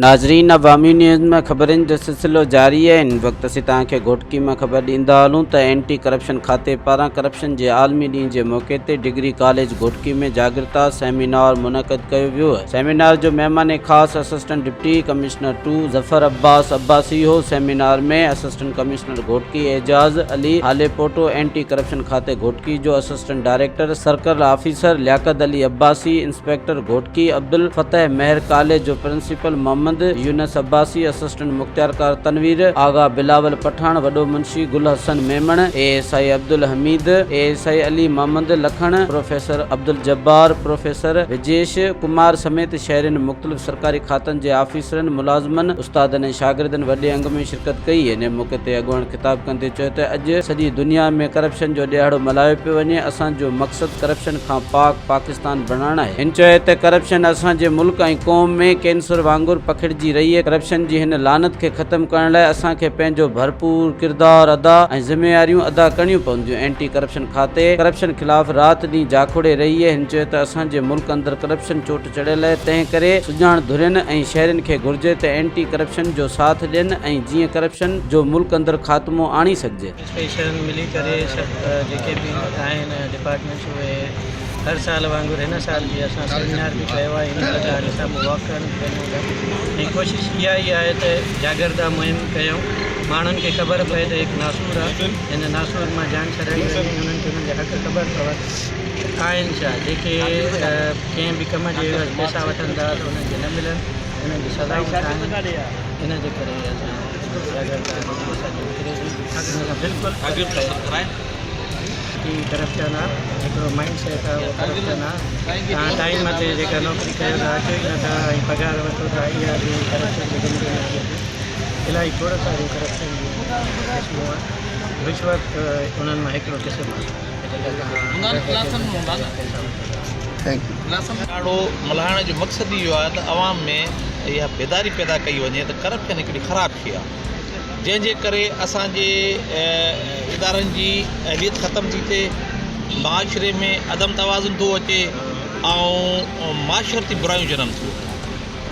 ناظرين عوامي نيوز ۾ خبرن جو سلسلو جاري آهي هن وقت اسين توهان کي گهوٽڪي مان خبر ڏيندا هلون ته اينٽي ڪرپشن کاتي پاران ڪرپشن جي عالمي ڏينهن جي موقعي تي ڊگري ڪاليج گهوٽڪي ۾ جاڳرتا سيمينار منعقد ڪيو ويو سيمينار جو مهمان خاص assistant deputy commissioner 2 Zafar Abbas Abbasi هو seminar ۾ assistant commissioner Ghotki Ejaz Ali Halepoto anti corruption کاتي گهوٽڪي جو assistant director circle officer Liaquat Ali Abbasi inspector Ghotki Abdul Fatah Mehar college جو پرنسپل محمد يونس عباسي، اسسٽنٽ مختيارڪار تنوير آغا بلاول پٺاڻ، وڏو منشي Gul Hassan Memon, A S I Abdul Hameed, A S I Ali Muhammad Lakhan, professor Abdul Jabbar, professor Vijesh Kumar سميت شهرين، مختلف سرڪاري کاتن جي آفيسرن، ملازمن، استادن ۽ شاگردن وڏي انگ ۾ شرڪت ڪئي. انهي موقعي تي اڳواڻ خطاب ڪندي چيو ته اڄ سڄي دنيا ۾ ڪرپشن جو ڏهاڙو ملهايو پيو وڃي، اسان جو مقصد ڪرپشن کان پاڪ پاڪستان بڻائڻ آهي. هن چيو ته ڪرپشن اسان جي ملڪ ۽ قوم ۾ ڪينسر وانگر پکڙجي رهي آهي، ڪرپشن جي هن لعنت کي ختم ڪرڻ لاء اسان کي پنهنجو ڀرپور ڪردار ادا ۽ ذميواريون ادا ڪرڻيون پونديون، اينٽي ڪرپشن کاتي ڪرپشن خلاف رات ڏينهن جاکوڙي رهي آهي، هن چيو ته اسان جي ملڪ اندر ڪرپشن چوٽ چڙهيل آهي، تنهن ڪري سڄاڻ ڌرين ۽ شهرين کي گهرجي ته اينٽي ڪرپشن جو ساٿ ڏين ۽ جيئن ڪرپشن جو ملڪ اندر خاتمو آڻي سگهجي. اسپيشل ملي ڪري سڀ جيڪي به آهن ڊپارٽمينٽس اهي هر سال وانگر هن سال به اسان سيمينار به ڪيو آهي ان پرڪار سان واڪ ڪرڻ به وڃون ٿا ۽ ڪوشش اها ئي آهي ته جاڳرتا مهم ڪيون ماڻهن کي خبر پئي ته هڪ ناسور آهي هن ناسور مان جان ڇڏائي وڃي انهن کي انهن جا حق خبر پون آهن ڇا جيڪي ڪنهن به ڪم جي عيوض پئسا وٺن ٿا ته انهن کي نه ملن انهن جي سزائون ڇا آهن ان جي ڪري اسان جاڳرتا جيڪي اسان جي نڪري ٿي ان سان بلڪل هي ڪرپشن آ هڪڙو مائنڊ سيٽ آ اهو ڪرپشن آ توهان ٽائيم تي جيڪا نوڪري ڪيو ٿا اچو ئي نٿا ۽ پگهار وٺو ٿا اها به ڪرپشن جي گنتي ۾ اچي ٿي الاهي کوڙ ساريون ڪرپشن جون قسمون آهن رشوت انهن مان هڪڙو قسم آ. ڏهاڙو ملهائڻ جو مقصد ئي اهو آهي ته عوام ۾ اها بيداري پيدا ڪئي وڃي ته ڪرپشن هڪڙي خراب شيء آهي جنهن جي ڪري اسان جي ادارن جي اهليت ختم ٿي ٿئي معاشري ۾ عدم توازن ٿو اچي ۽ معاشرتي برايون جنم ٿيون وٺن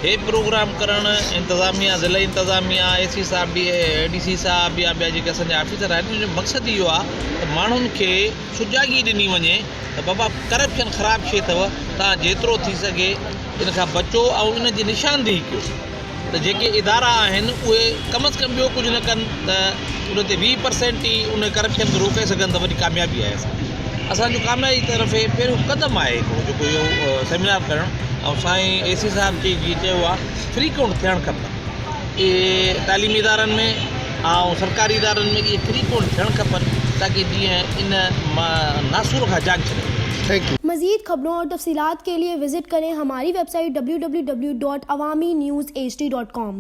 هي پروگرام ڪرڻ انتظاميا ضلعي انتظاميا اي سي صاحب ڊي اي ڊي سي صاحب يا ٻيا جيڪي اسان جا آفيسر آهن ان جو مقصد اهو آهي ته ماڻهن کي سجاڳي ڏني وڃي ته بابا ڪرپشن خراب شي اٿو توهان جيترو ٿي سگهي ان کان بچو ۽ ان جي نشاندهي ڪيو ته جيڪي ادارا آهن اهي ڪم از ڪم ٻيو ڪجهه نه ڪن ته ان تي 20 پرسينٽ ئي ان ڪرپشن کي روڪي سگهن ته وڏي ڪاميابي آهي اسان جي اسان جو ڪاميابي طرف هي پهريون قدم آهي هڪڙو جيڪو اهو سيمينار ڪرڻ ۽ سائين اي سي صاحب چي جيئن چيو آهي فريڪونٽ ٿيڻ کپن اهي تعليمي ادارن ۾ ۽ سرڪاري ادارن ۾ اهي فريڪونٽ ٿيڻ کپن تاڪي جيئن ان ناسور کان جان ڇڏي thank you. مزيد خبرون اور تفصيلات کے لئے وزٽ کریں ہماری ویب سائٹ www.awamiNewsHD.com.